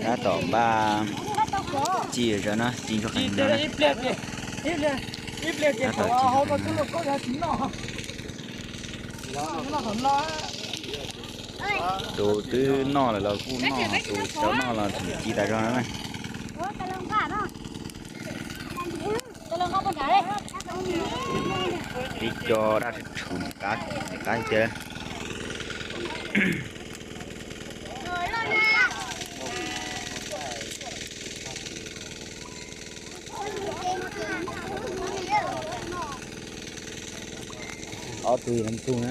Tab tom npaj ci zog no, ci ntsuag qees no. Tab tom ci ntsuag qees. Tus twb noj lawm los kuj noj, tus tsis tau noj los tseem ci tas zog no na. Ib co daj tshum qab qab tiag. Ob tug yog leej twg na?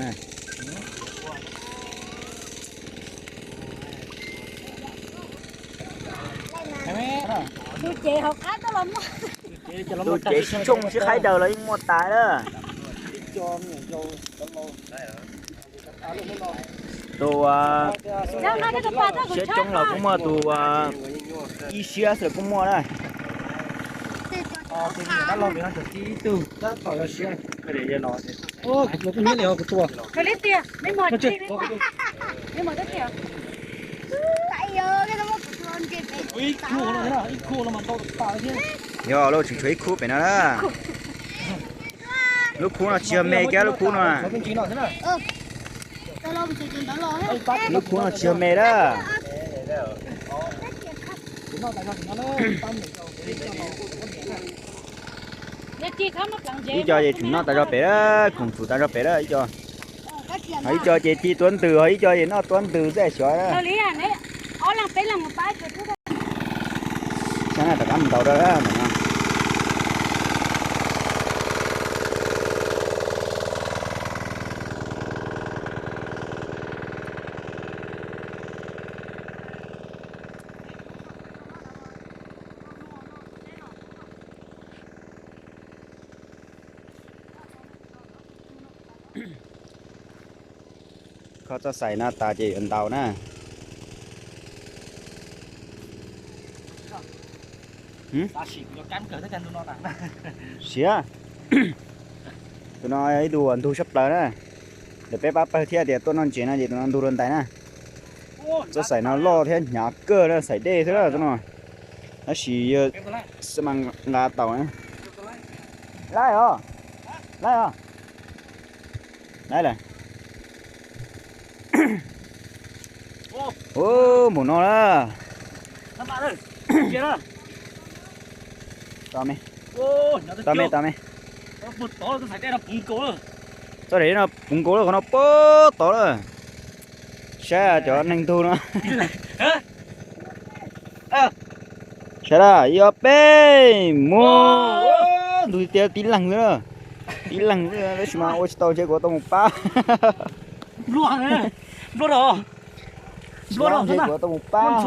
Tus cev sib tshooj sib qhaib daws los yeej muaj tas na. Tus siab coob los kuj muaj, tus ib siab xwb los kuj muaj na. Yog lub tseem tshuav ib khub pem no na. Lub khub no tsis yog me kiag lub khub no. Lub khub no tsis yog me na. Ib co ces tseem noj tas zog pem, khoom txhum tas zog pem ib co. Ho ib co ces ci tuav ntws, ho ib co ces noj tuav ntws txaij xyov. Sab na rov qab mus ntaus rau ntawm no. Kho txoj xaim no tas ces yuav ntaus na. Siav, tus no ib tug uas ntug tshaj plaws na. Ntawm peb pab pawg thiab tias tuaj noj ntses no ces tus no ntug dua ntais na. Txoj xaim no loj thiab hnyav kawg na, xaim dej xwb na tus no. Tab sis yog xab mas nqa tau na. Laib os, laib os. Laib lawm. Ub, npaum no na. Tau me, tau me, tau me. Txoj daim no puv nkaus lawm, qhov no puag tod lawm. Saib cov neeg ntug no. Saib na, ib ob peb, muag. Ntug tiag, tib leeg xwb na. Tib leeg xwb, tab sis mas ua tsis tau ntshe kuv tau mus pab. Ntshe kuv tau mus pab.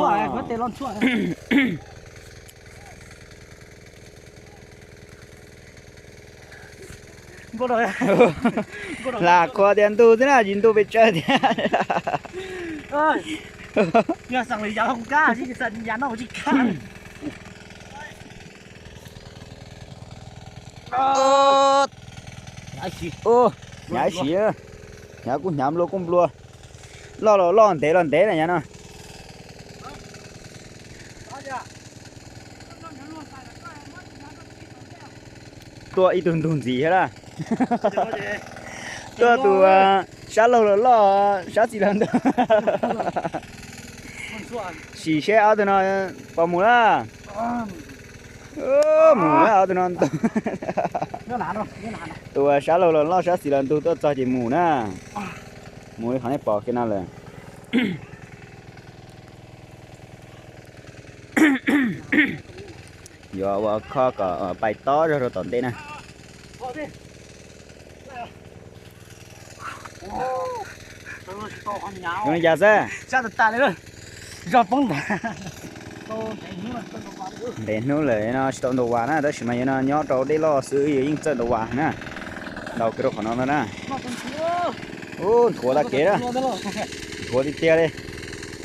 Lam qhuas tias ntug xwb na, tsis ntug pes tsawg tiag. Hnyav ib sim, hnyav kuj hnyav nplua kuj nplua. Loj los loj, ntev los ntev na yog no. Tuaj ib tug ntug ntxiv thiab na. Tuaj tus sab laug los loj, sab xis los ntug. Sim seb ob tug no puas mus na. Mus na ob tug no ntug. Tus sab laug los loj sab xis los ntug tuaj txog ces mus na. Mus li qhov nej pom kiag no lawm. Yuav ua kho kom pais tob zog rau tom ntej na. Zoo li cas xwb? Ntev hnub lawm no tsis tau ntaus vas na, tab sis mas yog no nyob rau dej loj xwb yeej txawj ntaus vas na. Ntaus kiag rau qhov no ntag na. Ub, nthuav tag kev na. Nthuav tiag tiag li.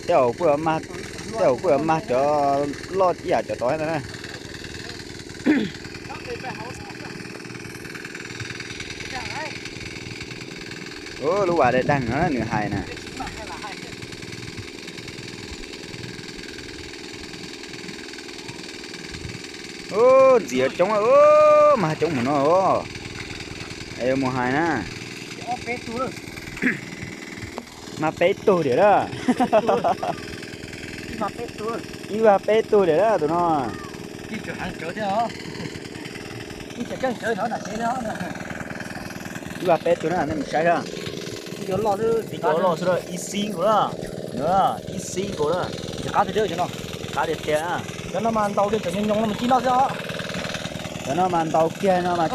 Tej zaum kuj yuav mag, tej zaum kuj yuav mag cov loj ib yam cov tod ntag na. Lub vas daig daig no nws hais na. Ntxim yuav coob, mag coob mus no. Es mus hais na, mag peb tug diam na. Ib mag peb tug diam na tus no. Ib mag peb tug na, nej mus saib na. Ib tug loj xwb, ib xib nkaus na. Ib xib nkaus na. Qab tiag tiag. Cov no mas ntaus kiag cov nyoos nyoos no mas ci noj xwb os. Cov no mas ntaus kiag no mas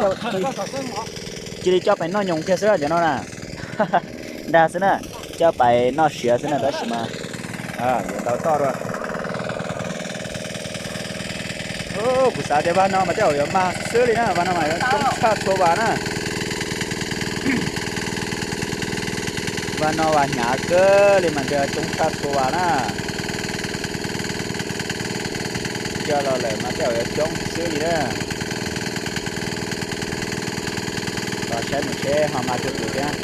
cia li coj pais noj nyoos kiag xwb cov no na. Ntag xwb na, coj pais noj siav xwb na tab sis mas yuav ntaus toj dua. Kuv xav tias vas no mas tej zaum yuav mag xwb li na, vas no mas yuav coob tshaj txhua vas na. Vas no vas hnyav kawg li mas ntshe coob tshaj txhua vas na. Coj los lawm mas tej zaum yuav coob xwb li na. Los saib mus seb ho mag tsawg tus thiab.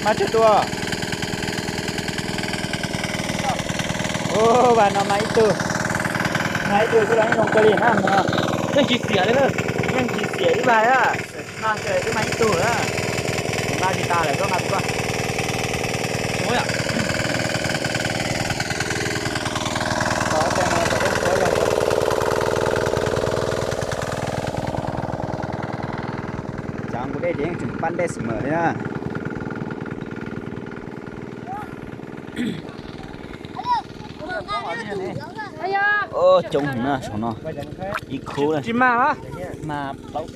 Mag tsawg tus? Ua, vas no mag ib tug, mag ib tug xwb los yeej zoo kawg li na. Yeej tsis xiam li, yeej tsis xiam ib vas na. Mag twb mag ib tug na. Mag tsis tas lawm koj mag tus koj. Tsav nqus dej ces yeej tseem pab dej xwm mawm li na. Coob heev na saum no, ib khub na. Mag plaub.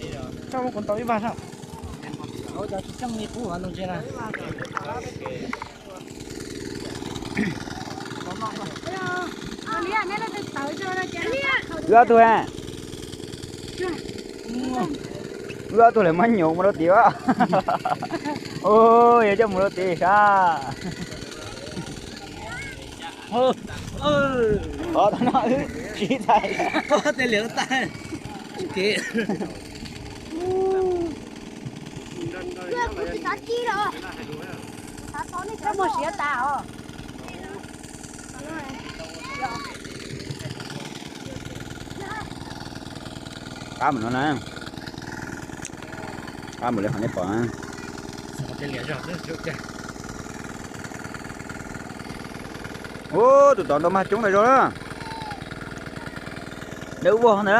Wb ob tug, wb ob tug lawm muab nyoos mus rau tid. Ua, yog coj mus rau tid sab. Qhov no wb siv txhais. Qab mus no na. Qab mus li qhov nej pom na. Ua, tus tod ntau mag coob tas zog na. Dawb vog ntawd na.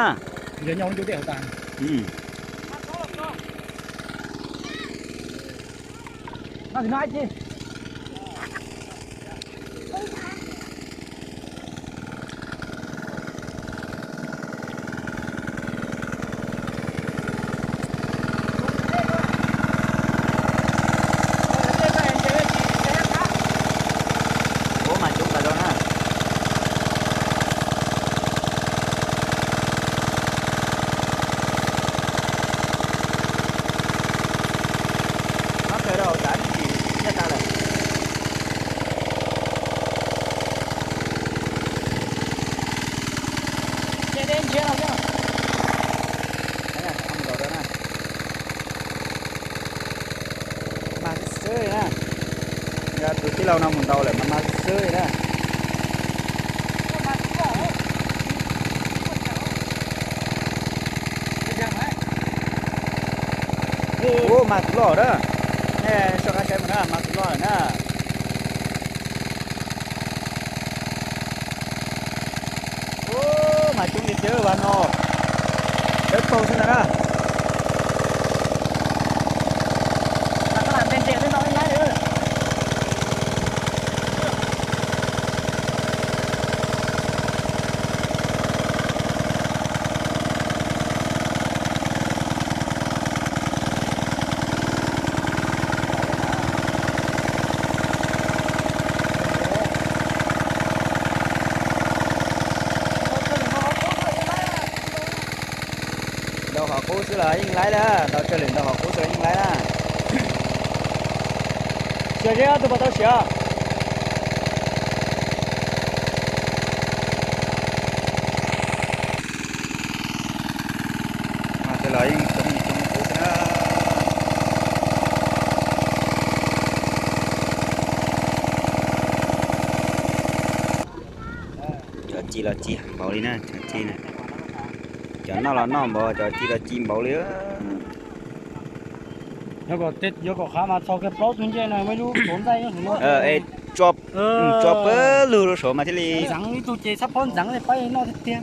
Ua, mag coob tas zog na. Nyob kawg rau hauv tsav tsis nyiaj tas lawm. Mag xwb xwb li na. Yog tus tij laug no mus ntaus lawm mas mag xwb xwb li na. Ua, mag tus loj na. Nej soj qab saib mus na, mag tus loj lawm na. Ua, mag coob tiag tiag vas no. Dawb paug xwb ntag na. Ntaus qhov qub xwb los yeej laib na, tau tsawg lwm ntaus qhov qub xwb los yeej laib na. Siav zeb ob tug puas tau siav? Mas twb los yeej coob coob qub xwb na. Ci los ci heev npaum li na, cov ci na. Cov noj los noj npaum, cov ci los ci npaum li. Yuav kom qhav mas txhos kiag plaub tug ncej no muaj ib lub tuav ntxaij nyob hauv no. Tso pawg lug rau saud mas thiaj li ntxeev, ib tug ces txhob phob ntxeev li, pab noj tiag tiag.